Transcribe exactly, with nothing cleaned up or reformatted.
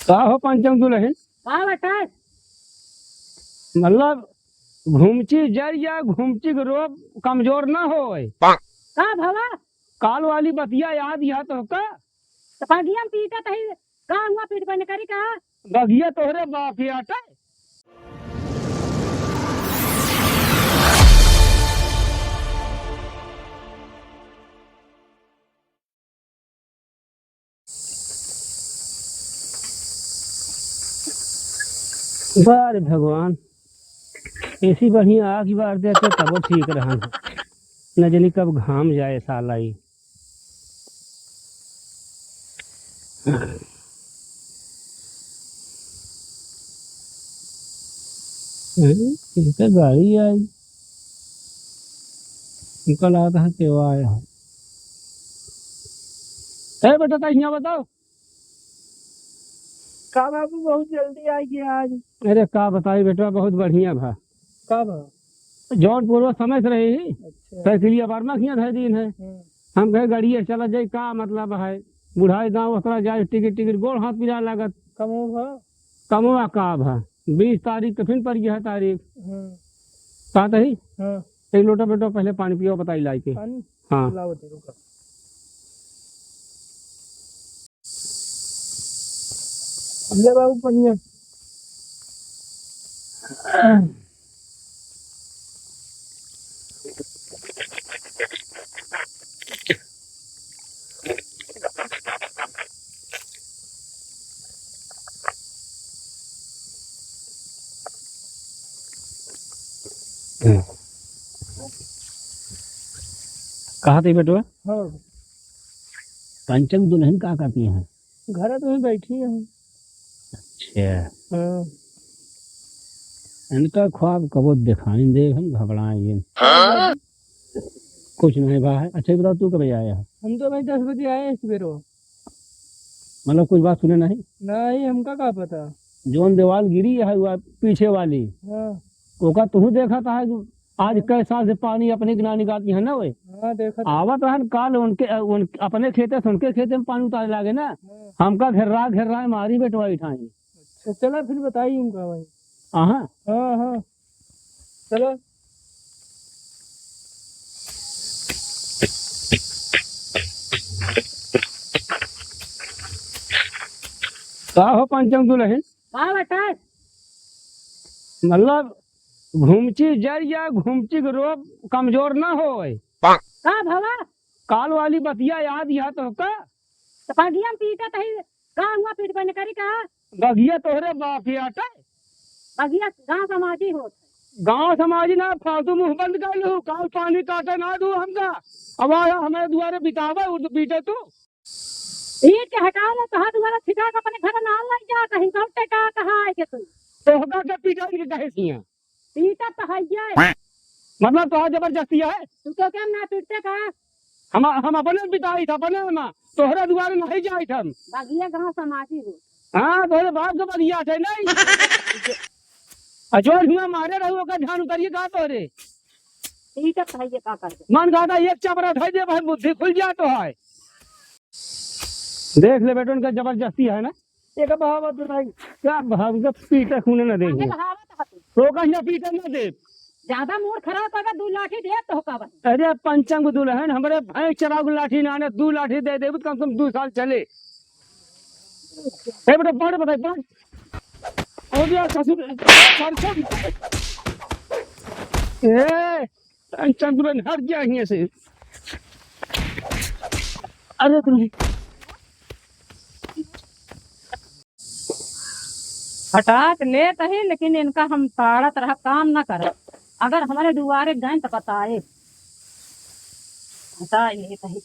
का हो पंचम दुलहिन? का बेटा? मतलब घुमची जर या घुमची के रोब कमजोर ना होय। का भला? काल वाली बतिया याद या तोहका? त बगिया में पीटत ही, का हुआ पीट बन करी का? बगिया तोहरे बाप ही आटे। बारे भगवान, ऐसी बढ़िया आग बार देते तबो ठीक रहन। न जानी कब घाम जाए साला ई। हम्म, इनका गाड़ी आई। हमका लागत है केवा आया है। ए बेटा, तै हियाँ बताओ। का बाबू, बहुत जल्दी आ गया आज। अरे का बताई बेटा, बहुत बढ़िया भा। का भा? जौन पूर्व समय से रही ही, अच्छा। साइकिलिया बार में खिया धर दीन है। हम्म। हम कहे गाड़िए चला जाई, का मतलब है, बुढ़ाई गाँव ओतरा जाए, टिकट टिकट गोड़ हाथ पिराए लागत। कमो भा? कमवा का भा, बीस तारीख के फिर पड़ गया है तारीख। हम्म। का तही? हाँ। एक लोटा बेटा पहले पानी पियो, बताई लाई के। पानी? हाँ। लाओ दे, रुका। ले बाबू पनिया। कहा थे बेटवा? हाँ। पंचम दुलहिन का करती हैं? घर तो ही बैठी हैं। अच्छा। हाँ। इनका ख्वाब कबो दिखाई दे, हम घबराए ये। हाँ? कुछ नहीं बा है। अच्छा, ये बताओ, तू कब आया है? हम तो भाई दस बजे आए हैं सुबेरो। मतलब, कुछ बात सुने नहीं? नहीं, हमका का पता। जोन दीवाल गिरी है, वो पीछे वाली। हाँ। ओका तू देखा था, आज हाँ। कई साल से पानी अपने के ना निकालती है ना, वे? हाँ, देखा था। आवत रहन काल उनके, उन, अपने खेते से उनके खेते में पानी उतारे लागे ना। हाँ। हमका घेर्रा, घेर्रा मारी बेटवा इठाई। अच्छा, चला फिर बताई उनका भाई। हाँ। हाँ, हाँ। चलो। का हो पंचम दुलहिन? का बेटा? मतलब घुमची जर या घुमची के रोब कमजोर ना होय। का भवा? काल वाली बतिया याद या तोहका? त बगिया में पीटत ही, का हुआ पीट बन करी का? बगिया तोहरे बाप ही आटे। बगिया गाँव समाजी होत है। गाँव समाजी ना, फालतू मुँह बंद कर लू, काल पानी काटे ना दू हमका। अब आया हमारे दुआरे बितावे, उर्द पीटे तू। पीट के हटाओ लो, कहा दुआरा छिटा के अपने घर ना लग जा, कहीं गौटे का कहा आए के तू। तोहका के पीटे के कहे सिया। पीटत तो हइये। मतलब तोहार जबरदस्ती है? तू तो क्या ना पीटते का? हम, हम अपने बिताई था, अपने में। तोहरे दुआरे नहीं जाई था हम। बगिया गाँव समाजी हो। हाँ, तोहरे बाप के बगिया थे नहीं। आ जौन हुआ मारे रहू, ओकर ध्यान उतरिए का तोहरे? पीटत हइये का कर दे। मन कहता एक चपरा धइ दे भाई, बुद्धि खुल जाए तो है। देख ले बेटो, उनका जबरदस्ती है ना। एक बहावत बताई। क्या बहावत? पीटा खूने ना देंगे। अरे बहावत हती। तो कहीं पीटा ना दे। ज्यादा मूड खराब करबा, दू लाठी दे तो का बनी। अरे पंचम दुलहिन, हमरे भैंस चराऊ के लाठी ना आने, दू लाठी दे देबू तो कम से कम दू साल चले। ए बेटा, पढ़ बताई, पढ़। हो गया ससुर, सरसों। ए, चंद्रन हट गया हियां से। अरे तुम हटात लेत ही, लेकिन इनका हम ताड़त रह, काम न करत। अगर हमरे दुआरे गए तो बताए, हटा लेत ही।